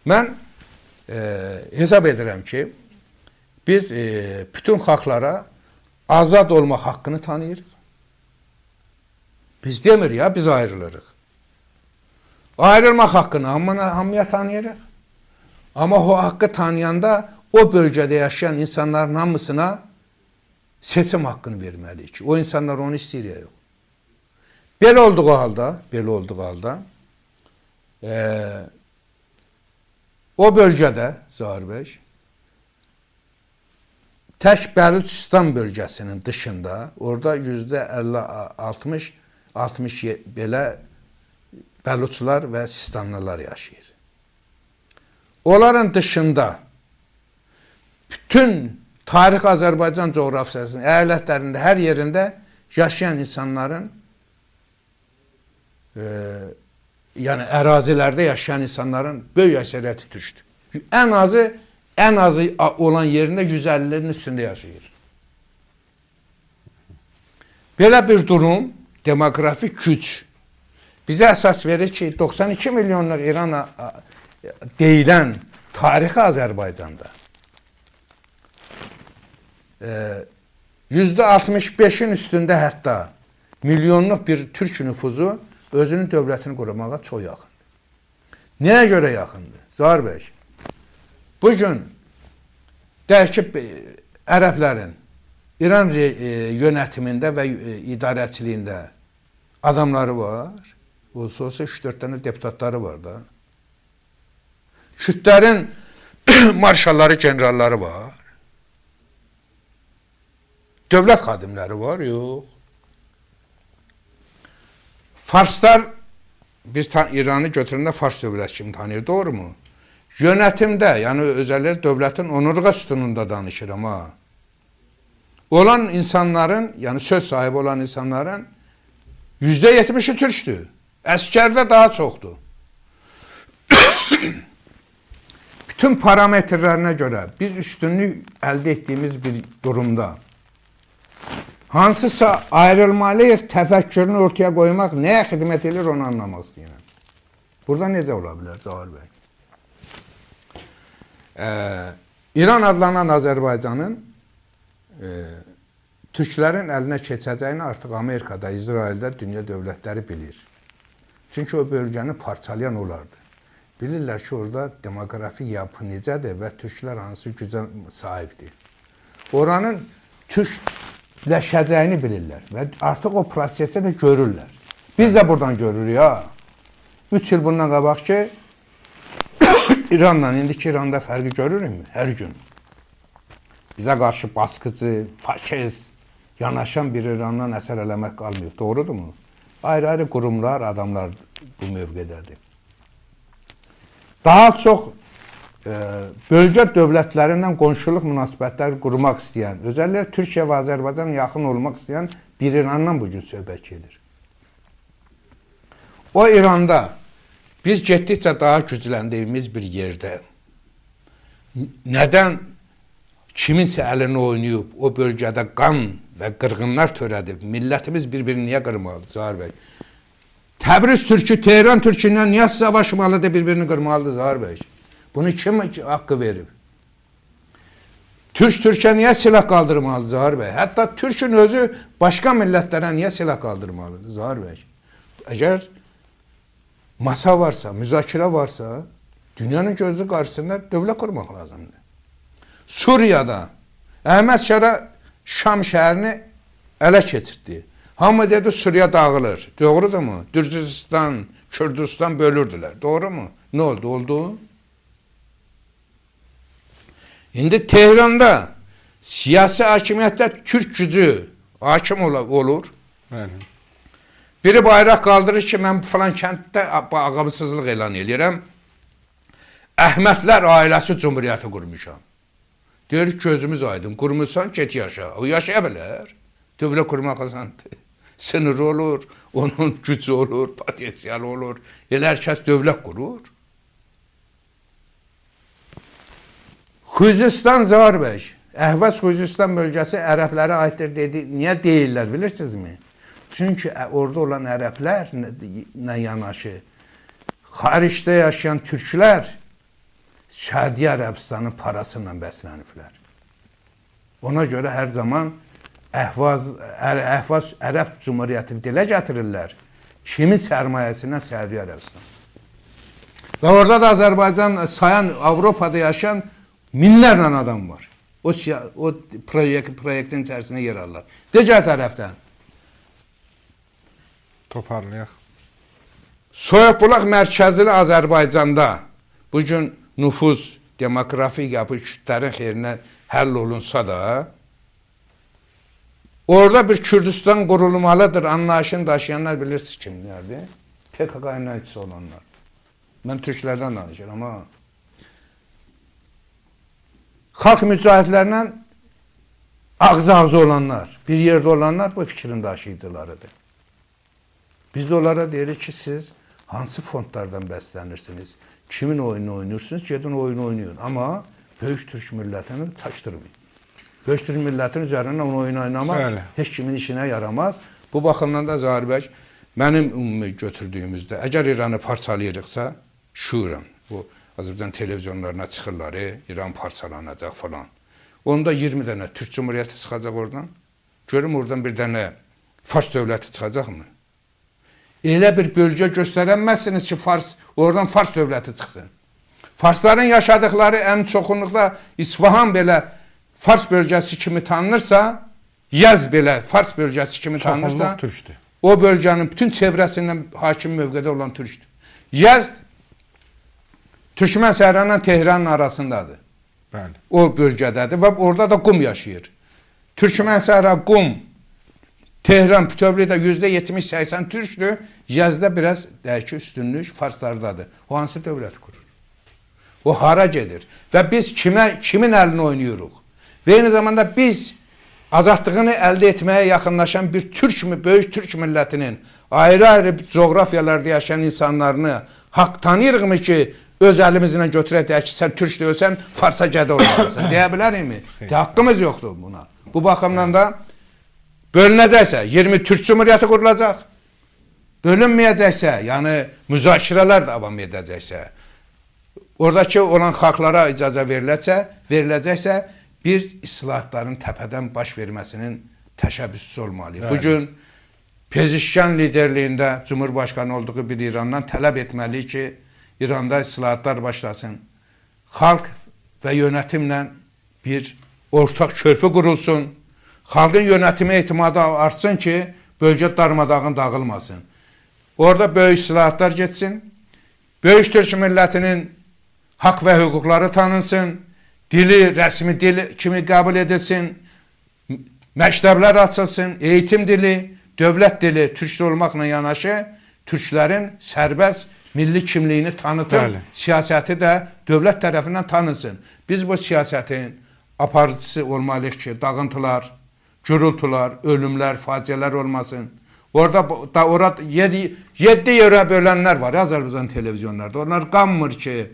Mən hesab edirəm ki, biz bütün xalqlara azad olmaq haqqını tanıyırıq. Biz demir ya, biz ayrılırıq. Ayrılmaq haqqını hamıya tanıyırıq. Amma o haqqı tanıyanda o bölgədə yaşayan insanların hamısına seçim haqqını verməliyik ki, o insanlar onu istəyir ya yox. Belə olduğu halda o bölgədə Zahir bəy, tək Bəluçistan bölgəsinin dışında orada %50, 60 belə Bəluçlar və Sistanlılar yaşayır. Onların dışında bütün tarix Azərbaycan coğrafiyasının əyalətlərində, hər yerində yaşayan insanların yəni ərazilərdə yaşayan insanların böyük əksəriyyəti türkdür. Ən azı olan yerində 150-nin üstündə yaşayır. Belə bir durum, demoqrafik güc bizə əsas verir ki, 92 milyonluq İran deyilən tarixi Azərbaycanda %65-in üstündə hətta milyonluq bir türk nüfuzu özünün dövlətini qurmağa çox yaxındır. Nəyə görə yaxındır? Zahir bəy, bugün deyək ki, ərəblərin İran yönetimində və idarəçiliyində adamları var. Olsa olsa 3-4 dənə deputatları var da. Kürdlərin marşalları, generalları var. Dövlət xadimləri var, yox. Farslar, biz İranı götürəndə Fars dövləti kimi tanıyır, doğru mu? Yönetimdə, yəni özəlliklə dövlətin onurğa sütununda danışıram ha. Olan insanların, yəni söz sahibi olan insanların %70-i türkdür. Əskərdə daha çoxdur. Bütün parametrlərinə görə biz üstünlük əldə etdiyimiz bir durumda hansısa ayrılmalıyıq təfəkkürünü ortaya qoymaq nəyə xidmət edir onu anlamaq istəyirəm. Burada necə ola bilər Zahir bəy? İran adlanan Azərbaycanın türklərin əlinə keçəcəyini artıq Amerikada, İsraildə, dünya dövlətləri bilir. Çünki o bölgəni parçalayan olardı. Bilirlər ki, orada demoqrafi yapı necədir və türklər hansı gücə sahibdir. Oranın türkləşəcəyini bilirlər və artıq o prosesi də görürlər. Biz də buradan görürük ha. 3 il bundan qabaq ki, İranla, indiki İranda fərqi görürükmü? Hər gün. Bizə qarşı baskıcı, faşist yanaşan bir İrandan əsər eləmək qalmayıb. Doğrudurmu? Ayrı-ayrı qurumlar, adamlar bu mövqedədir. Daha çox bölgə dövlətlərindən qonşuluq münasibətləri qurmaq istəyən, özəlliklə Türkiyə və Azərbaycan yaxın olmaq istəyən bir İrandan bugün söhbət gedir. O İranda biz getdikcə daha gücləndiyimiz bir yerdə nədən kiminsə əlini oynayıb o bölgədə qan və qırğınlar törədib, millətimiz bir-birini niyə qırmalıdır, Zahir bəy? Təbriz türkü, Tehran türkü ilə niyə savaşmalıdır, bir-birini qırmalıdır, Zahir bəy? Bunu kim haqqı verib? Türk Türkə niyə silah qaldırmalıdır, Zahir bəy? Hətta Türkün özü başqa millətlərə niyə silah qaldırmalıdır, Zahir bəy? Əgər masa varsa, müzakirə varsa, dünyanın gözü qarşısında dövlət qurmaq lazımdır. Suriyada Əhməd Şərə Şam şəhərini ələ keçirtdi. Hamı dedi Suriya dağılır. Doğrudurmu? Dürcüstan, Kürdistan bölürdülər. Doğru mu? Nə oldu? Oldu. İndi Tehranda siyasi hakimiyyətdə türk gücü hakim olur. Bəli. Biri bayraq qaldırır ki, mən falan kənddə bağımsızlıq elan eləyirəm. Əhmədlər ailəsi cumhuriyyəti qurmuşam. Deyir, gözümüz aydın, qurmuşsan, get yaşa. O yaşaya bilər. Dövlət qurmaq asandır. Sınırı olur, onun gücü olur, potensialı olur. Elə hər kəs dövlət qurur. Xüzistan Zahir bəy, Əhvaz Xüzistan bölgəsi ərəblərə aiddir dedi. Niyə deyirlər bilirsinizmi? Çünki orada olan ərəblərlə yanaşı xaricdə yaşayan türklər Səudiyyə Ərəbistanının parasıyla bəsləniblər. Ona görə hər zaman Əhvaz Ərəb Cümhuriyyətini dilə gətirirlər. Kimin sərmayəsindən? Səudiyyə Ərəbistanı. Və orada da Azərbaycan sayan Avropada yaşayan minlərlə adam var. O proyektin içərisində yer alırlar. Digər tərəfdən Toparlayaq. Soyuqbulaq mərkəzli Azərbaycanda bugün nüfus, demoqrafik yapı Kürdlərin xeyrinə həll olunsa da, orada bir Kürdistan qurulmalıdır anlayışını daşıyanlar bilirsiniz kimlərdir? PKK ilə iç olanlar. Mən türklərdən danışıram, amma xalq mücahidlərlə ağzı-ağzı olanlar, bir yerdə olanlar bu fikrin daşıyıcılarıdır. Biz də onlara deyirik ki, siz hansı fondlardan bəslənirsiniz, kimin oyununu oynayırsınız, gedin oyunu oynayın. Amma böyük türk millətini çaşdırmayın. Böyük türk millətinin üzərindən onu oyun oynamaq Bəli. heç kimin işinə yaramaz. Bu baxımdan da Zahir bəy, mənim ümumi götürdüyümüzdə, əgər İranı parçalayırıqsa, şuuran, bu Azərbaycan televizyonlarına çıxırlar, İran parçalanacaq falan. Onda 20 dənə Türk Cumhuriyyəti çıxacaq oradan. Görüm oradan bir dənə Fars dövləti çıxacaqmı? Elə bir bölgə göstərəməzsiniz ki, oradan Fars dövləti çıxsın. Farsların yaşadıkları ən çoxunluqda İsfahan belə Fars bölgəsi kimi tanınırsa, Yaz belə Fars bölgəsi kimi tanınırsa, Çoxunluq türkdür. o bölgənin bütün çevrəsindən hakim mövqedə olan türkdür. Yazd Türkmən Səhranla Tehranın arasındadır. Bəli. O bölgədədir və orada da qum yaşayır. Türkmən Səhra, qum, Tehran bütövlükdə %70-80 türkdür. Yazda biraz deyək ki, üstünlük farslardadır. O hansı dövlət qurur? O hara gedir? Və biz kimin əlini oynayırıq? Və eyni zamanda biz azadlığını əldə etməyə yaxınlaşan bir böyük türk millətinin ayrı-ayrı coğrafiyalarda yaşayan insanlarını haqq tanıyırıqmı ki, öz əlimizlə götürək deyək ki, sən türk deyilsən, Farsa gədə olmalısan. Deyə bilərikmi? Haqqımız yoxdur buna. Bu baxımdan da bölünəcəksə 20 Türk Cumhuriyyəti qurulacaq. Bölünməyəcəksə, yəni müzakirələr davam edəcəksə, oradakı olan xalqlara icazə veriləcəksə, bir islahatların təpədən baş verməsinin təşəbbüsçüsü olmalıyıq. Bəli. Bugün Pezeşkan liderliyində Cumhurbaşqanı olduğu bir İrandan tələb etməliyik ki, İranda islahatlar başlasın. Xalq və yönetimlə bir ortaq körpü qurulsun. Xalqın yönetimə etimadı artsın ki, bölgə darmadağın dağılmasın. Orada böyük islahatlar getsin. Böyük türk millətinin haqq və hüquqları tanınsın. Dili rəsmi dil kimi qəbul edilsin. Məktəblər açılsın, eğitim dili, dövlət dili türkcə olmaqla yanaşı türklərin sərbəst milli kimliyini tanıtır. Bəli. Siyasəti də dövlət tərəfindən tanınsın. Biz bu siyasətin aparıcısı olmalıyıq ki, dağıntılar, gürültülər, ölümlər, faciələr olmasın. Orada da orada 7 yerə bölənlər var Azərbaycan televizyonlarda. Onlar qanmır ki,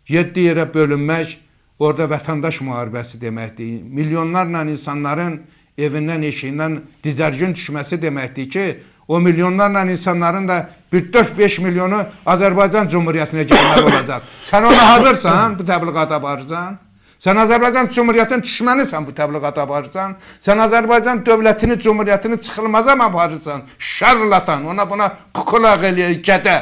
7 yerə bölünmək orada vətəndaş müharibəsi deməkdir. Milyonlarla insanların evindən, eşiyindən didərgin düşməsi deməkdir ki, o milyonlarla insanların da bir 4-5 milyonu Azərbaycan Cumhuriyyətinə gəlməli olacaq. Sən ona hazırsan, bu təbliğata aparırsan? Sən Azərbaycan Cumhuriyyətinin düşmənisən, bu təbliğata aparırsan? Sən Azərbaycan dövlətini, cumhuriyyətini çıxılmaza mı aparırsan? Şarlatan, ona buna kukulaq eləyir, gədə.